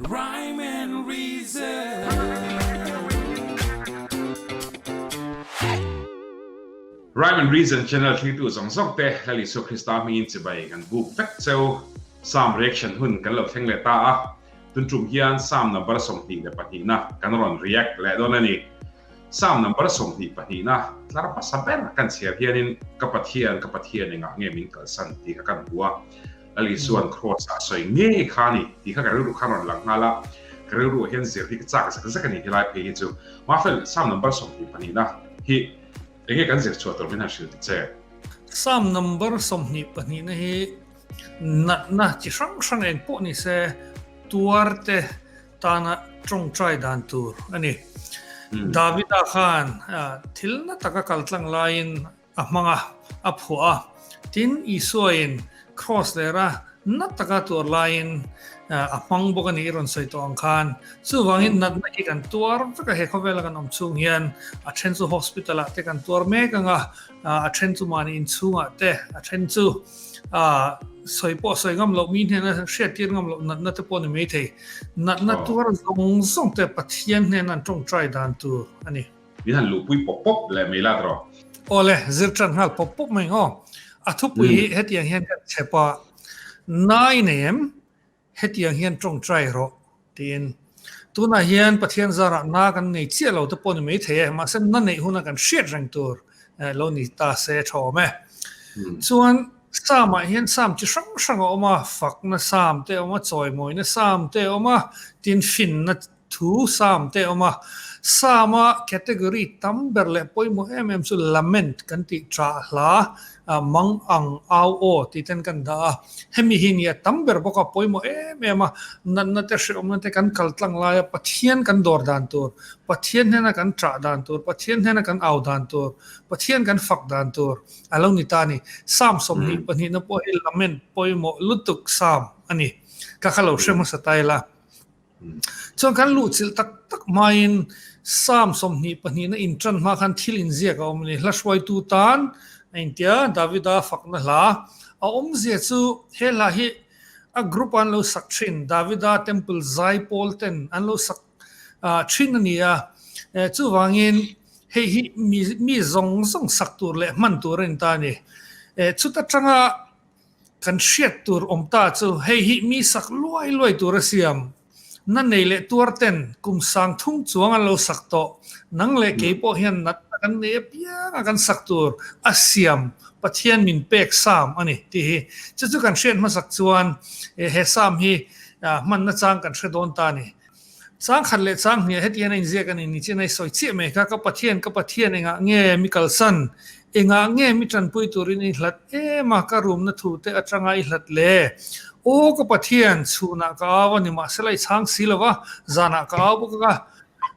Rhyme and Reason. Rhyme and Reason channel thlirtu zawng zawng te Lal Isua Krista hmingin chibai kan buk vek cheu. Psalm reaction hun kan lo thleng leh ta a, tun tum hian Psalm number 22 na kan rawn react leh dawn a ni. Psalm number 22 na tlar hmasa ber kan chhiar hianin Ka Pathian, ka Pathian engah nge min kalsan tih kha kan hmu a. Lal Isua'n Kraws ah a sawi ngei kha a ni tih kha ka rilru khan rawn lang nghal a, ka rilru ah hian zir hi ka chak zek zek a ni helai phei hi chu. Mafel, Psalm number 22 na hi enge kan zir chhuah tur min han hrilh ta che? Psalm number 22 na hi natna chi hrang hrang eng pawh ni se tuar te tana tawngtai dan tur a ni. Davida khan thil na taka kal tlang laiin a hmang a, a phuah a. Tin, Isuain Kraws lera na taka tuar laiin a hmang bawk a ni i rawn sawi tawh ang khan. Chuvangin natna hi kan tuar vek a, he khawvela kan awm chhung hian a then chu hospital ah te kan tuar mek ang a, a then chu mahni inchhungah te, a then chu sawi pawh sawi ngam loh, mi hnena hriattir ngam loh natna te pawh a ni maithei. Natna tuar zawng zawng te Pathian hnena an tawngtai dan tur a ni. Min han luhpui pawp pawp leh mai la tawh. Awle, zir tan nghal pawp pawp mai ngaw. A thupui hi hetiang hian kan chep a, Nai nei em? Hetiang hian tawngtai rawh tiin. Tunah hian Pathian zarah na kan nei chiah lo te pawh ni mai thei e, mahse na neih huna kan hriat reng tur lo ni ta se tha awm e. Chuan Psalm-ah hian Psalm chi hrang hrang a awm a, fakna Psalm te a awm a, chawimawina Psalm te a awm a, tin finna Thu Psalm te a awm a, Psalm-a category tam ber leh pawimawh em em chu lament kan tih ṭah hla, mang ang au aw tih ten kan dah a. Hemi hi nia tam ber bawk a pawimawh em em a, natna te hrehawmna te kan kal tlang laia Pathian kan dawr dan tur, Pathian hnena kan ṭah dan tur, Pathian hnena kan au dan tur, Pathian kan fak dan tur a lo ni ta a ni. Psalm 22 na pawh hi lament pawimawh lutuk Psalm a ni. Ka kha lo hre hmasa ta ila. Chuan kan luhchilh tak tak hmain Psalm 22 na inṭan hma khan thil inziak a awm a ni. Hla hruaitu tan a intia Davida fakna hla a awmzia chu he hla hi a group a an lo sak ṭhin Davida Temple zaipawl ten an lo sak ṭhin a ni a. Chuvangin hei hi mi zawng zawng sak tur leh hman tur a ni ta a ni. Chuta ṭanga Kan hriat tur awm ta chu hei hi mi sak luai luai tur a siam. Na nei leh tuar ten kum sang thum chuang an lo sak tawh. Nang leh kei pawh hian natna kan nei apiang a kan sak tur a siam Pathian min pek Psalm a ni tih hi. Chu chu kan hriat hmasak chuan he Psalm hi hmanna chang kan hre dawn ta a ni. Chang khat leh chang hniah hetiang a inziak a ni ni chin a i sawi chiah mai kha, Ka Pathian, ka Pathian engah nge mi kalsan? Engah nge mi tanpui turin i hlat em a, ka rumna thu te atanga i hlat le? Aw ka Pathian, chhunah ka au a ni mahsela i chhang si lo va, zanah ka au bawk a,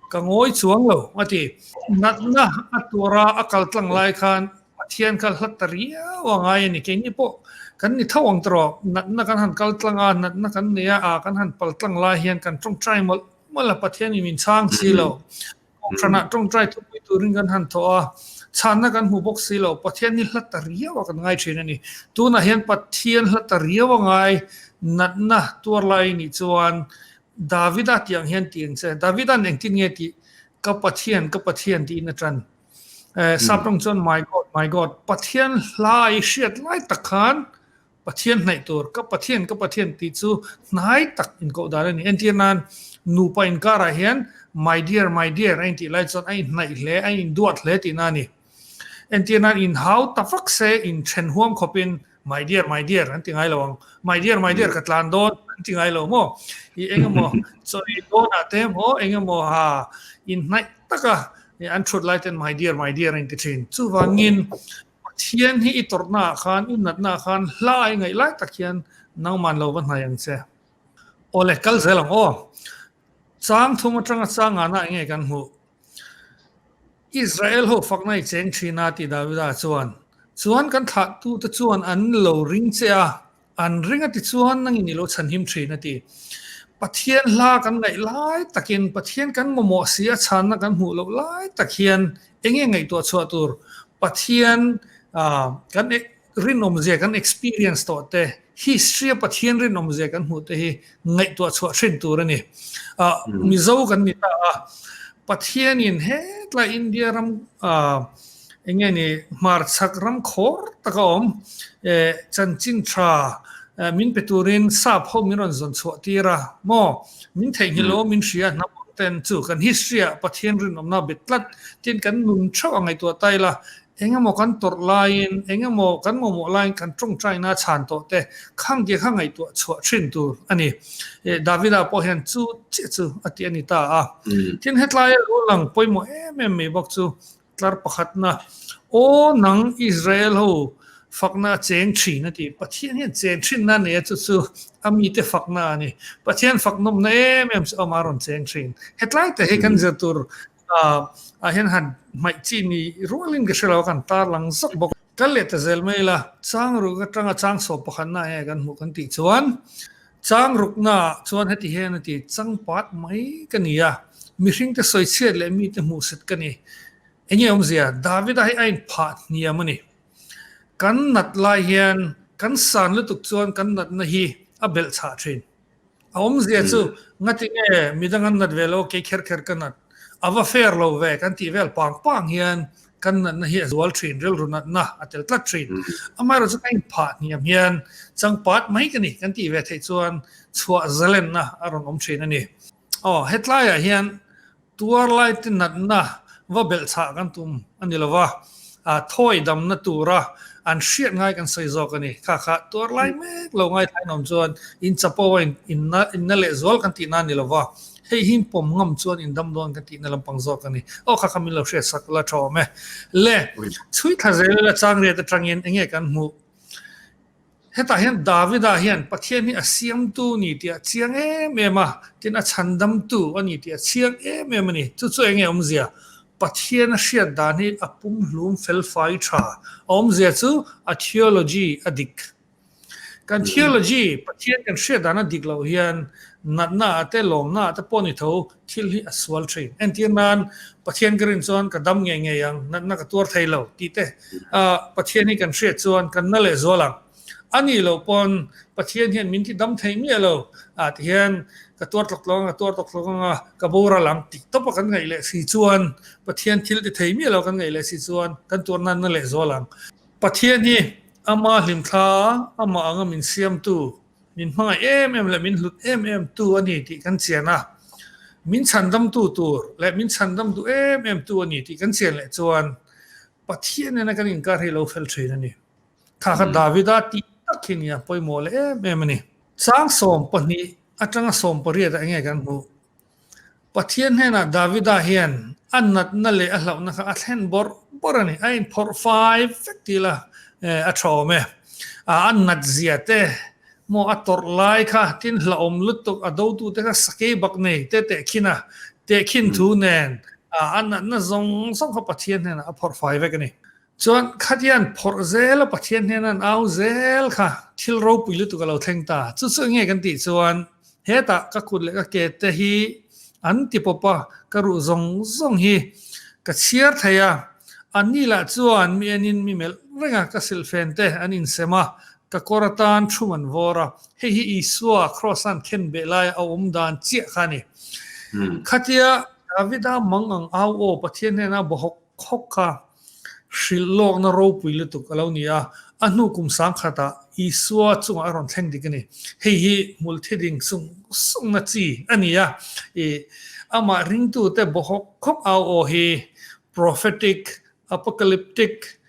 ka ngawi chuang lo, a ti. Natna a tuara a kal tlang lai khan Pathian kha hlat ta riau a ngai a ni. Keini pawh kan ni tho ang tawh, natna kan han kal tlang a, natna kan nei a, aa kan han pal tlang lai hian kan tawngtai mawlh mawlh a, Pathian in min chhang si lo. Kohhranah tawngtai thupui turin kan han thawh a, chhanna kan hmu bawk si lo. Pathian hi hlat ta riau a kan ngai thin a ni. Tunah hian Pathian hlat ta riau a ngai, natna tuar lai nih chuan Davida tih ang hian ti ang che. Davida'n engtin nge tih? Ka Pathian, ka Pathian tiin a tan. Saptawng chuan My God, my God, Pathian hla i hriat lai tak khan Pathian hnaih tur, ka Pathian, ka Pathian tih chu hnai tak inkoh dan a ni. Entir nan nupa inkarah hian my dear, my dear a intih lai chuan a inhnaih hle, a induat hle tihna a ni. Entir nan inhau ta vak se inthen huam khawpin My dear, my dear an ti ngai lo ang. My dear, my dear ka tlan dawn an ti ngai lo maw? I eng emaw chawi dawnah te maw eng emaw ha inhnaih taka an thut lai ten my dear, my dear a inti thin. Chuvangin Pathian hi i tawrhnaah khan, i natnaah khan hla i ngaih lai tak hian nangman lo va hnai ang che. Awle, kal zel ang aw. Chang thum atanga chang ngana enge kan hmuh? Israel ho fakna i cheng thin a ti Davida chuan. Chuan kan thlahtute chuan an lo ring che a, an ring a ti chuan nangin i lo chhanhim thin a ti. Pathian hla kan ngaih lai takin, Pathian kan mamawh si a chhanna kan hmuh loh lai tak hian enge ngaihtuah chhuah tur? Pathian kan rinawmzia kan experience tawh te. History a Pathian rinawmzia kan hmuh te hi ngaihtuah chhuah hrin tur a ni. Mizo kan ni ta a, Pathianin hetlai India ram eng nge ni hmarchhak ram khawr taka awm chanchin tha min pe turin sap ho min rawn zawn chhuah tir a maw? Min theihnghilh lo min hria hnam ang ten chu kan history ah Pathian rinawmna bet tlat tin kan nun theuh a ngaihtuah ta ila Engemaw kan tawrh laiin, engemaw kan mamawh laiin kan tawngtaina chhan tawh te khang tia kha ngaihtuah chhuah thin tur a ni. Davida pawh hian chu chiah chu a ti a ni ta a. Tin, hetlaia lo lang pawimawh em em mai bawk chu tlar pakhatna, Aw nang Israel ho fakna a cheng thin a ti. Pathian hian cheng thinna a nei a, chu chu a mite fakna a ni. Pathian faknawmna em em chu amah a rawn cheng thin. Hetlai te hi kan zir tur Ah hian han hmaih chi ni rualin ka hre lo a, kan tar lang zawk bawk. Kal leh ta zel mai ila, chang ruk atanga chang sawm pakhatna enge kan hmuh kan tih chuan, chang rukna ah chuan heti hian a ti, chang pat mai ka ni a, mihringte sawi chhiat leh mite hmuhsit ka ni. Enge awmzia, Davida hi a inphah hniam a ni. Kan nat lai hian kan san lutuk chuan kan natna hi a belh chhah thin. A awmzia chu ngati nge midang an nat ve lo kei kher kher ka nat a va fair lo ve kan tih vel pang pang hian kan natna hi a zual thin rilru natna a tel tlat thin. Amaherawhchu ka inphah hniam hian changpat mai ka ni kan tih ve theih chuan chhuah zalenna a rawn awm thin a ni. Aw hetlaiah hian Tuar lai te natna va belh chhah kan tum a ni lo va, thawi damna tura an hriat ngai kan sawi zawk a ni. Kha kha tuar lai mek lo ngaithlain awm chuan in chapo a inna leh zual kan tihna a ni lo va, hei hi in pawm ngam chuan in dam dawn kan tihna lampang zawk a ni. Aw kha kha min lo hriat sak la tha awm e. Le, chhui thla zel ila changriat atangin enge kan hmuh? Hetah hian Davida hian Pathian hi a siamtu a ni tih a chiang em em a, tin a chhandamtu a ni tih a chiang em em a ni. Chu chu enge awmzia? Pathian a hriat dan hi a pumhlum felfai tha. A awmzia chu a theology a dik. Kan theology, Pathian kan hriat dan a dik loh hian natna ah te lawmna ah te pawh ni tho thil hi a sual thin. Entir nan Pathian ka rin chuan ka dam ngei ngei ang, natna ka tuar thei lo tih te Pathian hi kan hriat chuan kan na leh zual ang. A nih loh pawn Pathian hian min ti dam thei miah lo ti hian ka tuar tlawk tlawk ang, ka tuar tlawk tlawk ang a, ka boral ang tih tawp a kan ngaih leh si chuan Pathian thil ti thei miah lo kan ngaih leh si chuan kan tuar nan na leh zual ang. Pathian hi ama hlimthla, amah anga min siamtu Min hmangaih em em leh min hlut em em tu a ni tih kan chian a, min chhandamtu tur leh min chhandam duh em em tu a ni tih kan chian leh chuan Pathian nena kan inkar hi lo fel thin a ni. Kha kha Davida tih tak hi nia pawimawh leh em em a ni. Chang 12 atanga 18 ah enge kan hmuh? Pathian hnenah Davida hian a natna leh a hlauhna kha a thlen bawrh bawrh a ni. A inphawrh fai vek ti ila a tha awm e. A nat zia te maw a tawrh lai kha tin hlauhawm lutuk a dotute kha sakei bak nei te tehkhin a, tehkhin thu nen a natna zawng zawng kha Pathian hnenah a phawrh fai vek a ni. Chuan khatian phawrh zel a Pathian hnena an au zel kha thil ropui lutuk a lo thleng ta. Chu chu enge kan tih chuan hetah ka kut leh ka ke te hi an ti pawp a, ka ruh zawng zawng hi ka chhiar thei a, anni lah chuan mi enin mi melh reng a, ka silhfen te an insem a, ka kawr atan thum an vawr a, hei hi Isua Kraws an khen beh laia a awm dan chiah kha a ni. Khatia Davida mang ang au aw Pathian hnena bawhawk Khawk kha hrilh lawkna ropui lutuk a lo ni a, a hnu kum sangkhatah Isua chungah a rawn thleng dik a ni. Hei hi hmul thi ding sung sungna chi a ni a, i amah ringtute bawhawk khawp au aw hi prophetic, apocalyptic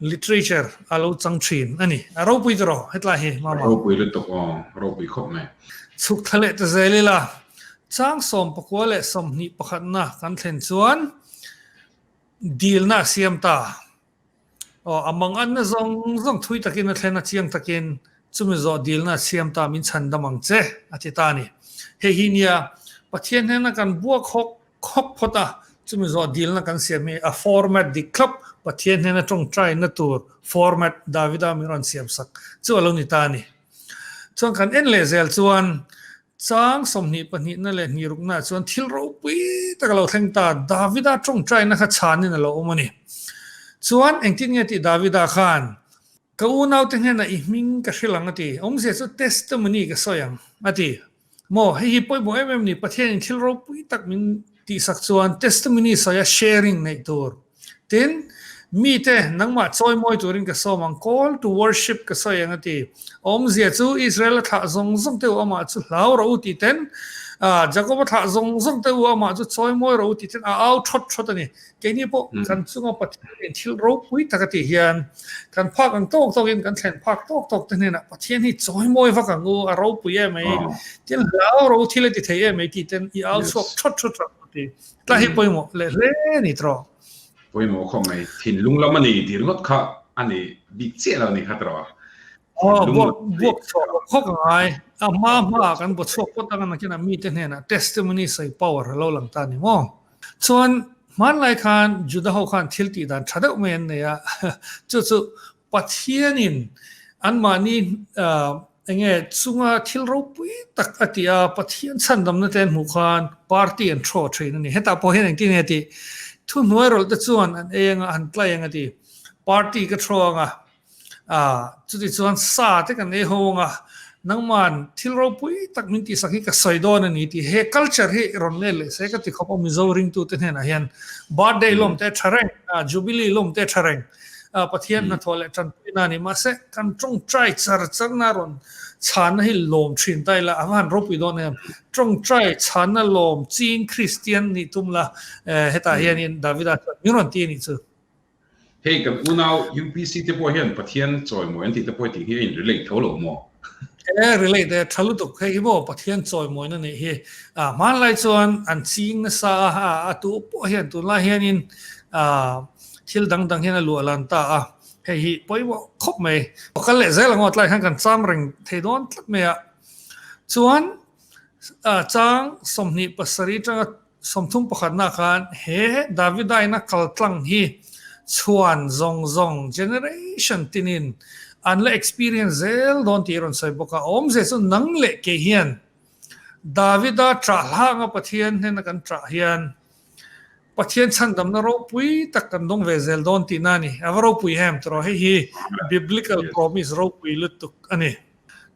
literature a lo chang thin a ni. A ropui tawh hetlai hi mama. Ropui lutuk aw, ropui khawp mai. Chhuk thla leh ta zel ila, chang 19 leh 21na kan thlen chuan Dilna a siam ta. Aw, a manganna zawng zawng thui takin a thlen a chiang takin chumi zawh dilna a siam ta min chhan dam ang che a ti ta a ni. Hei hi nia Pathian hnena kan buak hawk hawk phawt a, chumi zawh dilna kan siam hi a format dik thlap Pathian hnena tawngtaina tur format Davida min rawn siam sak chu a lo ni ta a ni. Chuan kan en leh zel chuan Chang 22 na leh hnirukna chuan thil ropui tak a lo thleng ta. Davida tawngtaina kha chhanin a lo awm a ni. Chuan engtin nge tih Davida khan? Ka unaute hnenah i hming ka hrilh ang a ti. Awmzia chu testimony ka sawi ang a ti. Maw, hei hi pawimawh em em ni, Pathianin thil ropui tak min tihsak chuan testimony sawia sharing neih tur. Tin, mite nangmah chawimawi turin ka sawm ang, call to worship ka sawi ang a ti. Awmzia chu Israel a thlah zawng zawng te u amah chu hlau rawh u tih ten, Jakob a thlah zawng zawng te u amah chu chawimawi rawh u tih ten a au thawt thawt a ni. Keini pawh kan chunga Pathianin thil ropui tak a tih hian kan phak ang tawk tawkin kan thlen phak tawk tawk te hnenah Pathian hi chawimawi vak ang u, a ropui em mai, tin hlau ro thil a ti thei em mai tih ten i au chhuak thawt thawt ang u tih tlai hi pawimawh leh hle a ni tawh. Pawimawh khawp mai, thinlung lam a ni tih ringawt kha a ni bik chiah lo a ni kha tawh a. Aw, buak buak chhuah loh khawp a ngai. A hma hmaah kan baw chhuak phawt ang a nakinah mite hnenah testimony sawi power a lo lang ta a ni maw? Chuan hmanlai khan Juda ho khan thil tih dan tha deuh mai an nei a, chu chu Pathianin anmahni enge chunga thil ropui tak a tih a, Pathian chhandamna te an hmuh khan party an throw thin a ni. Hetah pawh hian engtin nge tih thuhnuai rawlh te chuan an ei anga an tlai anga ti, party ka throw anga A, chuti chuan sa te kan ei ho ang a, nangman thil ropui tak min tihsak hi ka sawi dawn a ni tih he culture hi rawn let leh se ka ti khawp a Mizo ringtute hnenah hian birthday lawm te tha reng, jubilee lawm te tha reng, Pathian hnathawh leh tanpuina a ni. Mahse kan tawngtai char charna rawn chhanna hi lawm thin ta ila a va han ropui dawn em. Tawngtai chhanna lawm ching Kristian nih tum la hetah hianin Davida chuan min rawn ti a nih chu. Hei kan unau UPC te pawh hian Pathian chawimawi an tih te pawh tih hi a in relate tho lo maw? E relate e, tha lutuk hei hi maw Pathian chawimawina nih hi. A hmanlai chuan an ching nasa a, a tu pawh hian tunlai hianin thil dang dang hian a luah lan ta a, hei hi pawimawh khawp mai. Kal leh zel ang aw tlai khan kan cham reng thei dawn tlat mai a. Chuan chang 27 tanga 31 pakhatna khan he Davida in a kal tlang hi chhuan zawng zawng generation tinin an la experience zel dawn tih a rawn sawi bawk a. Awmze chu nang leh kei hian Davida ṭah hlanga Pathian hnena kan ṭah hian Pathian chhandamna ropui tak kan dawng ve zel dawn tihna a ni. A va ropui em tawh hei hi biblical promise ropui lutuk a ni.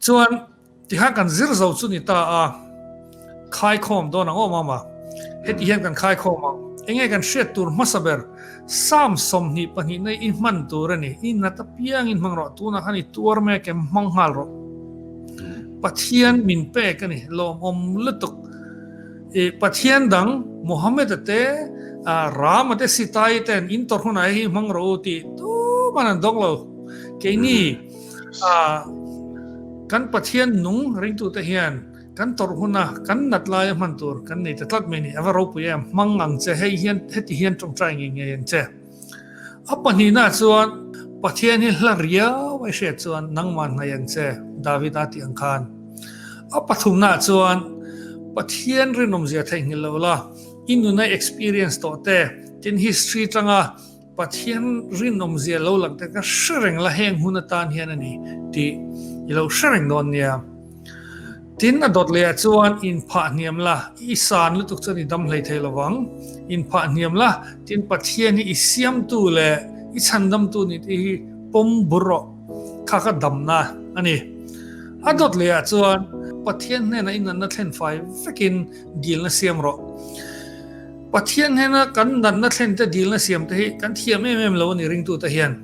Chuan tikhan kan zir zo chu ni ta a, khaikhawm dawn ang awm awm a, heti hian kan khaikhawm ang. Enge kan hriat tur hmasa ber, Psalm 22 na i hman tur a ni, i nat apiangin hmang rawh, tunah khan i tuar mek em hmang nghal rawh. Pathian min pek a ni, lawmawm lutuk. I Pathian dang Mohammed-a te, Rama te, Sita-i ten in tawrh hunah hei hi hmang rawh u tih tuman an dawng lo. Keini kan Pathian nung ringtute hian kan tawrh huna kan nat laia hman tur kan nei ta tlat mai a ni. A va ropui em, hmang ang che, hei hian heti hian tawngtai ngei ngei ang che. A pahnihna chuan Pathian hi hla riau a hriat chuan nangmah hnaih ang che, Davida tih ang khan. A pathumna chuan Pathian rinawmzia theihnghilh lo la, i nuna experience tawh te, tin history tanga Pathian rinawmzia lo lang te ka hre reng la heng hun atan hian a ni tih i lo hre reng dawn nia. Tin a dawt lehah chuan inphah hniam la, i san lutuk chuan i dam hlei thei lo vang. Inphah hniam la, tin Pathian hi i siamtu leh i chhandamtu ni tih hi pawm bur rawh, kha kha damna a ni. A dawt lehah chuan Pathian hnenah i natna thlen fai vekin dilna siam rawh. Pathian hnena kan natna thlen te dilna siam te hi kan thiam em em lo a ni ringtute hian.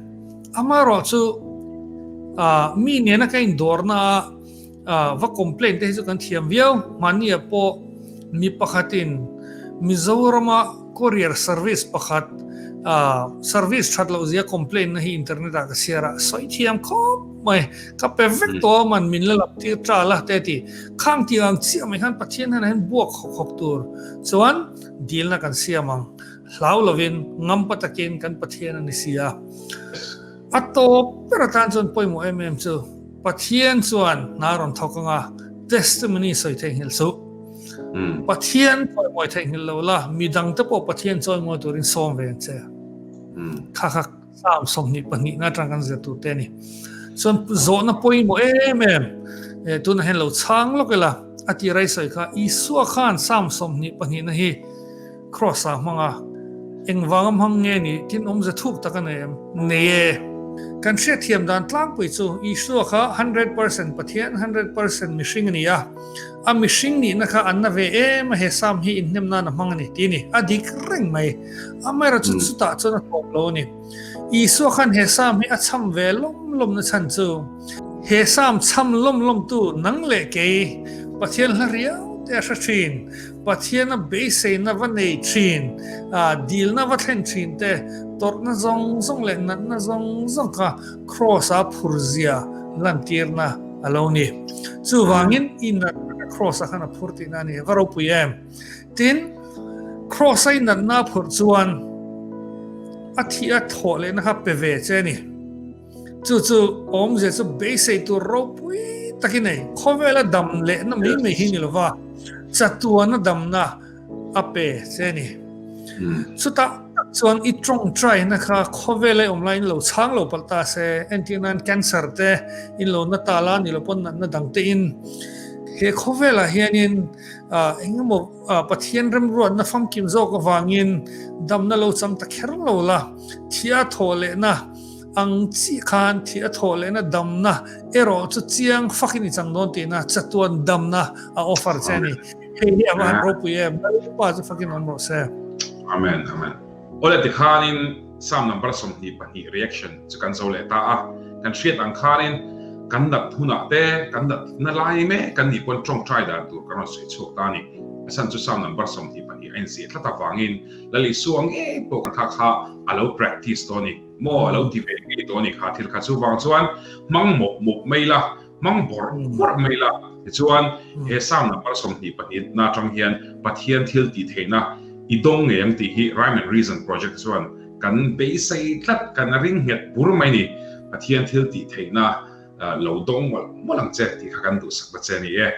Amaherawh chu mi nena ka indawrna a va complain te hi chu kan thiam viau. Mahnia pawh mi pakhatin Mizorama courier service pakhat service that loh zia complain na hi internet ah ka share a, sawi thiam khawp mai. Ka pe vek tawh a man min la lap tir tal a te ti. Khang tih ang chiah mai khan Pathian hnenah hian buak hawk hawk tur chuan dilna kan siam ang. Hlau lovin ngampa takin kan Pathian a ni si a. A tawp ber atan chuan pawimawh em em chu Pathian chuan hna rawn thawk anga testimony sawi theihnghilh suh. Pathian chawimawi theihnghilh lo la, midang te pawh Pathian chawimawi turin sawm ve ang che. Kha kha Psalm 22 na atang kan zir tur te a ni. Chuan zawhna pawimawh em em, tunah hian lo chhang lawk ila, a ti rai sawi kha, Isua khan Psalm 22 na hi Cross ah hmang a, engvanga hmang nge ni tin awmze thuk tak a nei em? Nei e. Kan hriatthiam dan tlangpui chu Isua kha 100% Pathian, 100% mihring a ni a. A mihring nihna kha an na ve em a, he Psalm hi inhnem nan a hmang a ni tih a ni. A dik reng mai. Amaherawhchu chutah chuan a tawp lo a ni. Isua khan he Psalm hi a chham ve lawm lawmna chhan chu he Psalm chham lawm lawmtu nang leh kei Pathian hla riau te a hre thin, Pathiana beiseina va nei thin, dilna va thlen thin te, tawrhna zawng zawng leh natna zawng zawng kha Kraws-a phur zia lantirna a lo ni. Chuvangin i natna kha Kraws-ah khan a phur tihna a ni. Va ropui em! Tin, Kraws-a i natna a phurh chuan a thih a thawh lehna kha pe ve che a ni. Chu chu awmzia chu beisei tur ropui tak i nei. Khawvela dam lehna mai mai hi ni lova, chatuana damna a pe che a ni. Chutah tak chuan i tawngtaina kha khawvela i awm laiin lo chhang lo palh ta se, entir nan cancer te in lo na ta la ni lo pawn natna dang te in he khawvelah hianin eng emaw Pathian remruatna famkim zawk avangin damna lo chang ta kher lo la, thia thawh lehna Ang chi khan thi a thawh lehna damna erawh chu chiang fakin i chang dawn tihna chatuan damna a offer che a ni. Hei hi a va han ropui em, Lalpa chu fakin awm rawh se. Amen Amen. Awle tikhanin Psalm number 22 reaction chu kan zo leh ta a, kan hriat ang khanin kan nat hunah te kan nat na lai mek kan nih pawn tawngtai dan tur kan rawn sawi chhuak ta a ni. A chhan chu Psalm number 22 a inziah tlat avangin Lal Isua ngei pawh kan kha kha a lo practice tawh a ni. Maw a lo ti ve ngei tawh a ni kha thil kha. Chuvang chuan hmang mawp mawp mai la, hmang bawrh bawrh mai la. Tichuan he Psalm number 22 na atang hian Pathian thil tih theihna i dawng ngei ang tih hi Rhyme and Reason Project chuan kan beisei tlat, kan ring nghet bur mai ni. Pathian thil tih theihna lo dawng mawlh mawlh ang che tih kha kan duhsak ta che a ni e.